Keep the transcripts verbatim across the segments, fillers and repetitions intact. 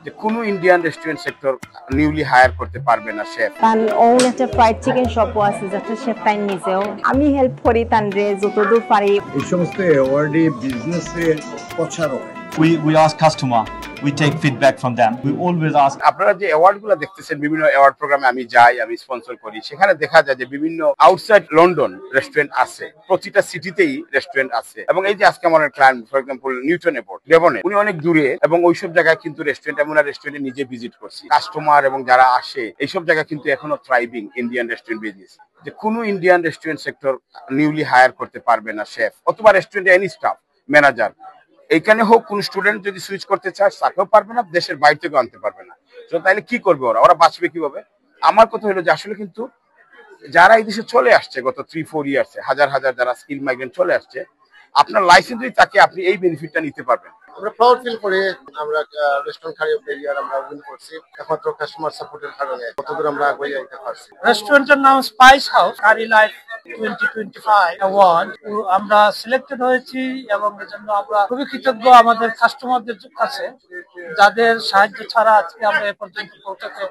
যে কোনো Indian restaurant sector newly hire করতে পারবে না শেফ। তান ওন একটা ফ্রাইড চিকেন শপও আছে, যেটা শেফ তাই নিজেও। আমি হেল্প করি তানরে যতদূর পারি। এই সমস্ত অ্যাওয়ার্ডে বিজনেসের প্রচার হয়। We, we ask customer, we take feedback from them. We always ask. আপনারা যে অ্যাওয়ার্ডগুলো দেখতেছেন, বিভিন্ন অ্যাওয়ার্ড প্রোগ্রামে আমি যাই, আমি স্পন্সর করি, সেখানে দেখা যায় যে বিভিন্ন আউটসাইড লন্ডন রেস্টুরেন্ট আছে, প্রতিটা সিটিতেই রেস্টুরেন্ট আছে। এবং এই যে আজকে আমার client, for example, Newton airport, ডেভনে, উনি অনেক দূরে এবং ওইসব জায়গায় কিন্তু রেস্টুরেন্ট, আমি ওনার রেস্টুরেন্টে নিজে ভিজিট করছি। কাস্টমার এবং যারা আসে, এইসব জায়গা কিন্তু এখনো থ্রাইভিং ইন্ডিয়ান রেস্টুরেন্ট বিজনেস। যে কোনো Indian restaurant sector newly hire করতে পারবে না শেফ, অথবা রেস্টুরেন্টে এনি স্টাফ, ম্যানেজার, এখানে হোক, কোনো স্টুডেন্ট যদি সুইচ করতে চায়, তাকেও পারবে না, দেশের বাইরে থেকেও আনতে পারবে না। তো তাহলে কি করবে ওরা? ওরা বাঁচবে কিভাবে? আমার কথা হলো যে আসলে কিন্তু যারা এই দেশে চলে আসছে গত থ্রি ফোর ইয়ার্সে, হাজার হাজার যারা স্কিল মাইগ্রেন্ট চলে আসছে, আপনার লাইসেন্স যদি থাকে, আপনি এই বেনিফিটটা নিতে পারবেন। আমরা প্রাউড ফিল করি আমরা রেস্টুরেন্ট কারি অফ দ্য ইয়ার আমরা উইন করছি একমাত্র কাস্টমার সাপোর্টের কারণে কতদূর আমরা আগুয়ে যাইতে পারছি। রেস্টুরেন্টের নাম spice house curry life twenty twenty five award. আমরা সিলেক্টেড হয়েছি এবং এর জন্য আমরা খুবই কৃতজ্ঞ আমাদের কাস্টমারদের কাছে, যাদের সাহায্য ছাড়া আজকে আমরা এ পর্যন্ত পৌঁছাতে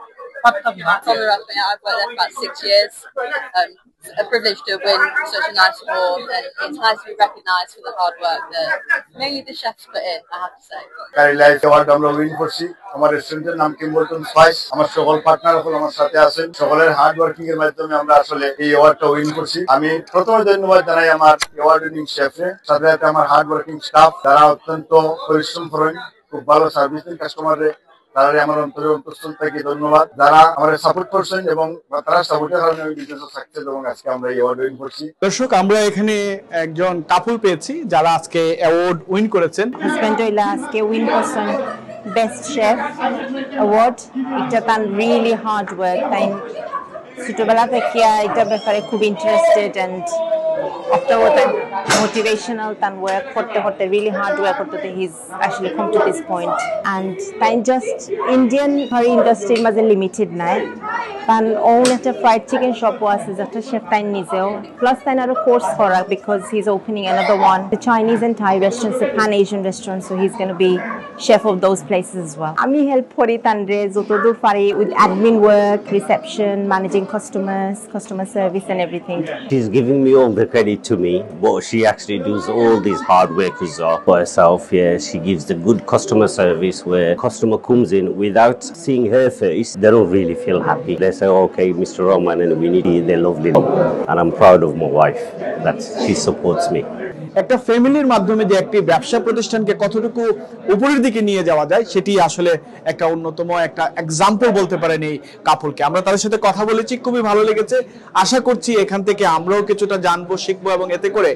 পারতাম না। From the Rough I've worked there for about six years. Um, it's a privilege to win such a nice award, and it's nice to be recognised for the hard work that mainly the chefs put in, I have to say. Curry life award আমরা win করছি। আমার রেস্টুরেন্টের নাম কিম্বলটন স্পাইস। আমার সকল পার্টনার সকল আমার সাথে আছেন, সকলের হার্ড ওয়ার্কিং এর মাধ্যমে আমরা আসলে এই অ্যাওয়ার্ডটা উইন করছি। আমি প্রথমে ধন্যবাদ জানাই আমার অ্যাওয়ার্ড উইনিং শেফরে, সাথে সাথে আমার হার্ড ওয়ার্কিং স্টাফ, যারা অত্যন্ত পরিশ্রম করেন, খুব ভালো সার্ভিস দেন কাস্টমাররে। তারারে আমার অন্তরের অন্তঃস্থল থেকে ধন্যবাদ, যারা আমারে সাপোর্ট করছেন এবং তারার সাপোর্টের কারণে আমি বিজনেসে সাকসেস এবং আজকে আমরা এই অ্যাওয়ার্ড উইন করছি। দর্শক, আমরা এখানে একজন কাপল পেয়েছি যারা আজকে অ্যাওয়ার্ড উইন করেছেন। হাজব্যান্ড হইলা আজকে উইন করছেন বেস্ট শেফ অ্যাওয়ার্ড। এটা তান রিয়েলি হার্ড ওয়ার্ক। তাই ছোটবেলা থেকে এটা ব্যাপারে খুব interested and after work motivational. তান ওয়ার্ক করতে করতে, রিয়েলি হার্ড ওয়ার্ক করতে করতে, he's actually come to this point. And তাই জাস্ট ইন্ডিয়ান কারি ইন্ডাস্ট্রির মাঝে লিমিটেড নাই, তান ওন একটা ফ্রাইড চিকেন শপও আছে, যেটা শেফ তাই নিজেও। প্লাস তাই আরো কোর্স করা, because he's opening another one, the Chinese and Thai restaurants, the Pan Asian restaurants, so he's going to be chef of those places as well. আমি হেল্প করি তানরে যতদূর পারি, with admin work, reception, managing customers, customer service and everything. She's giving me all the credit to me, but she actually does all these hard work as well for herself. Yeah, she gives the good customer service where customer comes in without seeing her face, they don't really feel happy. They say, "Okay, Mister Rahman, and we need you." They're lovely, and I'm proud of my wife that she supports me. একটা ফ্যামিলির মাধ্যমে যে একটি ব্যবসা প্রতিষ্ঠানকে কতটুকু উপরের দিকে নিয়ে যাওয়া যায়, সেটি আসলে একটা অন্যতম একটা এক্সাম্পল বলতে পারেন এই কাপলকে। আমরা তাদের সাথে কথা বলেছি, খুবই ভালো লেগেছে। আশা করছি এখান থেকে আমরাও কিছুটা জানবো, শিখবো এবং এতে করে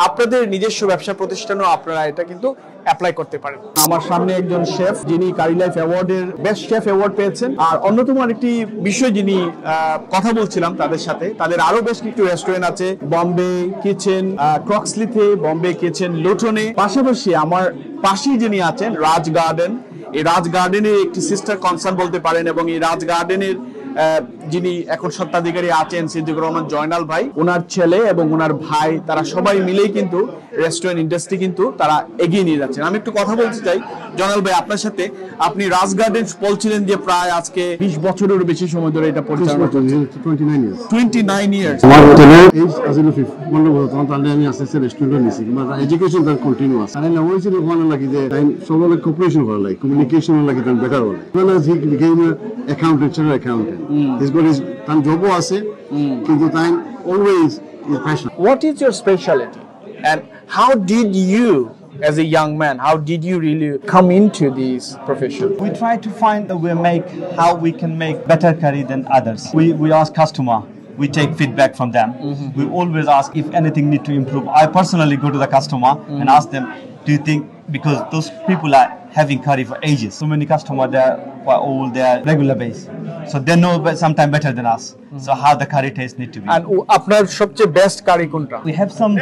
আপনাদের নিজস্ব ব্যবসা প্রতিষ্ঠানও আপনারা এটা কিন্তু অ্যাপ্লাই করতে পারেন। আমার সামনে একজন শেফ, যিনি কারি লাইফ অ্যাওয়ার্ডের বেস্ট শেফ অ্যাওয়ার্ড পেয়েছেন। আর অন্যতম আরেকটি বিষয় যিনি আহ, কথা বলছিলাম তাদের সাথে, তাদের আরো বেশ কিছু রেস্টুরেন্ট আছে, বম্বে কিচেন ক্রক্সলিতে, বম্বে কিচেন লুটনে, পাশাপাশি আমার পাশেই যিনি আছেন রাজ গার্ডেন। এই রাজ গার্ডেনের একটি সিস্টার কনসার্ন বলতে পারেন, এবং এই রাজ গার্ডেনের আহ, যিনি এখন স্বত্বাধিকারী আছেন সিদ্দিকুর রহমান জয়নাল ভাই, ওনার ছেলে এবং ওনার ভাই, তারা সবাই মিলেই কিন্তু রেস্টুরেন্ট ইন্ডাস্ট্রি কিন্তু তারা এগিয়ে নিয়ে যাচ্ছেন। আমি একটু কথা বলতে চাই জয়নাল ভাই আপনার সাথে। আপনি রাজ গার্ডেন বলছিলেন যে প্রায় আজকে বিশ বছরেরও বেশি সময় ধরে এটা পরিচালনা করছেন। Twenty nine years. Twenty nine years. আমার মতো না, এই আজ হলো ফিফ পনেরো বছর, তখন তাহলে আমি আস্তে আস্তে রেস্টুরেন্ট নিছি, বাট এডুকেশন তার কন্টিনিউ আছে। আর না হয়েছিল ওখানে লাগি যে টাইম সব অনেক কোঅপারেশন করা লাগে, কমিউনিকেশন লাগি তার বেটার হলে। Well, as he became a accountant, chartered accountant. He's got his, তার জবও আছে, কিন্তু তাই always is passion. What is your specialty and how did you, as a young man, how did you really come into this profession? We try to find a way make how we can make better curry than others. We we ask customer, we take feedback from them. We always ask if anything need to improve. I personally go to the customer and ask them, "Do you think," because those people are having curry for ages. So many customers, they are quite old, they are regular base, so they know sometimes better than us. So how the curry taste need to be. আর আপনার সবচেয়ে বেস্ট কারি কোনটা? We have some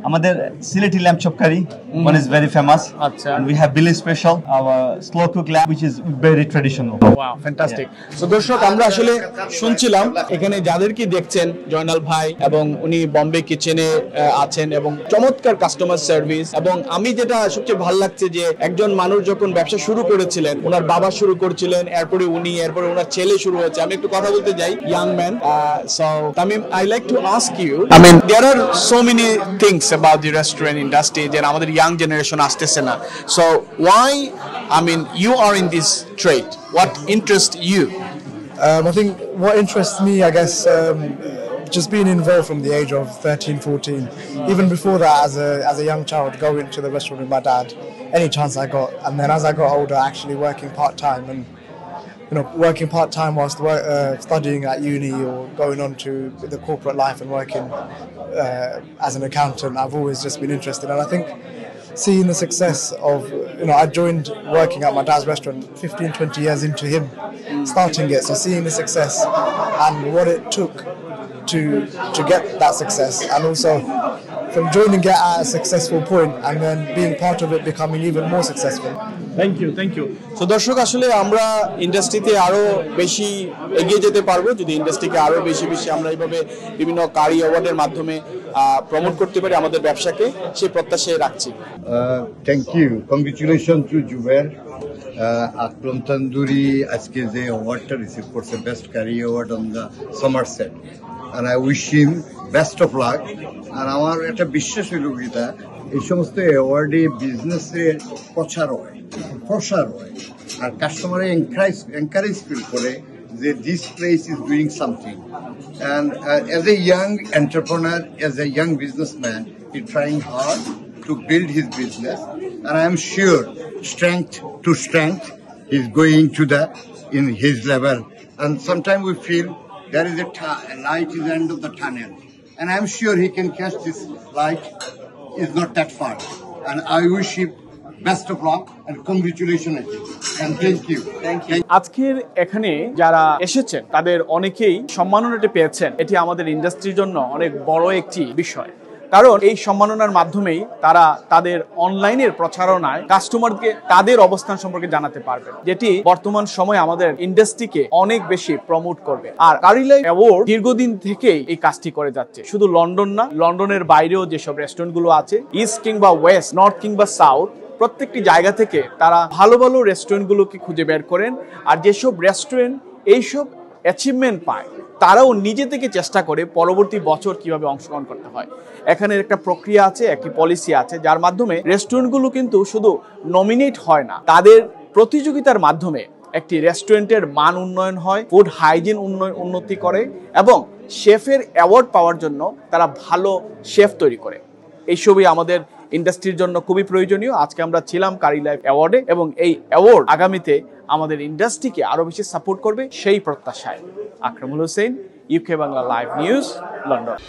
আমাদের Sylheti lamb chop curry. One is very famous. আচ্ছা। And we have Billy special, our slow cook lamb, which is very traditional. Wow, fantastic. তো দর্শক, আমরা আসলে শুনছিলাম এখানে যাদেরকে দেখছেন, জয়নাল ভাই, এবং উনি বম্বে কিচেনে আছেন এবং চমৎকার কাস্টমার সার্ভিস। এবং আমি যেটা সবচেয়ে ভালো লাগছে যে একজন মানুষ যখন ব্যবসা শুরু করেছিলেন, ওনার বাবা শুরু করেছিলেন, এরপরে উনি, এরপরে ওনার ছেলে শুরু হয়েছে। আমি একটু কথা বলতে যাই, young man. So Tamim, I like to ask you, I mean, there are so many things about the restaurant industry, যে আমাদের ইয়াং জেনারেশন আসতেছে না। So why, I mean, you are in this trade? What interests you? Um, I think what interests me, I guess, um, just being involved from the age of thirteen, fourteen. Even before that, as a as a young child, going to the restaurant with my dad any chance I got, and then as I got older, actually working part time and you know working part time whilst work, uh, studying at uni or going on to the corporate life and working uh, as an accountant. I've always just been interested, and I think seeing the success of you know I joined working at my dad's restaurant fifteen, twenty years into him starting it, so seeing the success and what it took to to get that success, and also from joining it at a successful point and then being part of it becoming even more successful. Thank you, thank you. তো দর্শক, আসলে আমরা ইন্ডাস্ট্রিতে আরো বেশি এগিয়ে যেতে পারবো যদি ইন্ডাস্ট্রিকে আরো বেশি বেশি আমরা এইভাবে বিভিন্ন কারি অ্যাওয়ার্ডের মাধ্যমে প্রমোট করতে পারি আমাদের ব্যবসাকে, সেই প্রত্যাশায় রাখছি। Uh, thank you. Congratulations to Jubair. Uh, আকরাম তন্দুরি আজকে যে অ্যাওয়ার্ডটা রিসিভ করছে, best curry award on the Somerset, and I wish him best of luck. আর আমার একটা বিশ্বাস হইল কিতা, এই সমস্ত অ্যাওয়ার্ডে বিজনেসের প্রচার হয়, প্রসার হয়, আর কাস্টমারে এনকারেজ এনকারেজ ফিল করে যে this place is doing something. And uh, as a young entrepreneur, as a young businessman, he's trying hard to build his business. And I am sure strength to strength, he's going to the in his level. And sometimes we feel there is a, t- a light in the end of the tunnel. And I'm sure he can catch this light. It's not that far. And I wish him best of luck and congratulations again. And thank you. Thank you. আজকের এখানে যারা এসেছেন, তাদের অনেকেই সম্মাননাটি পেয়েছেন। এটি আমাদের ইন্ডাস্ট্রির জন্য অনেক বড় একটি বিষয়, কারণ এই সম্মাননার মাধ্যমেই তারা তাদের অনলাইনের প্রচারণায় কাস্টমারকে তাদের অবস্থান সম্পর্কে জানাতে পারবেন, যেটি বর্তমান সময়ে আমাদের ইন্ডাস্ট্রিকে অনেক বেশি প্রমোট করবে। আর কারি লাইফ অ্যাওয়ার্ড দীর্ঘদিন থেকেই এই কাজটি করে যাচ্ছে। শুধু লন্ডন না, লন্ডনের বাইরেও যেসব রেস্টুরেন্টগুলো আছে, ইস্ট কিংবা ওয়েস্ট, নর্থ কিংবা সাউথ, প্রত্যেকটি জায়গা থেকে তারা ভালো ভালো রেস্টুরেন্টগুলোকে খুঁজে বের করেন। আর যেসব রেস্টুরেন্ট এইসব অ্যাচিভমেন্ট পায়, তারাও নিজে থেকে চেষ্টা করে পরবর্তী বছর কিভাবে অংশগ্রহণ করতে হয়। এখানে একটা প্রক্রিয়া আছে, একটি পলিসি আছে, যার মাধ্যমে রেস্টুরেন্টগুলো কিন্তু শুধু নমিনেট হয় না, তাদের প্রতিযোগিতার মাধ্যমে একটি রেস্টুরেন্টের মান উন্নয়ন হয়, ফুড হাইজিন উন্নয়ন উন্নতি করে এবং শেফের অ্যাওয়ার্ড পাওয়ার জন্য তারা ভালো শেফ তৈরি করে। এইসবই আমাদের ইন্ডাস্ট্রির জন্য খুবই প্রয়োজনীয়। আজকে আমরা ছিলাম কারি লাইফ অ্যাওয়ার্ডে এবং এই অ্যাওয়ার্ড আগামীতে আমাদের ইন্ডাস্ট্রিকে আরও বেশি সাপোর্ট করবে, সেই প্রত্যাশায়। আকরামুল হোসেন, ইউকে বাংলা লাইভ নিউজ, লন্ডন।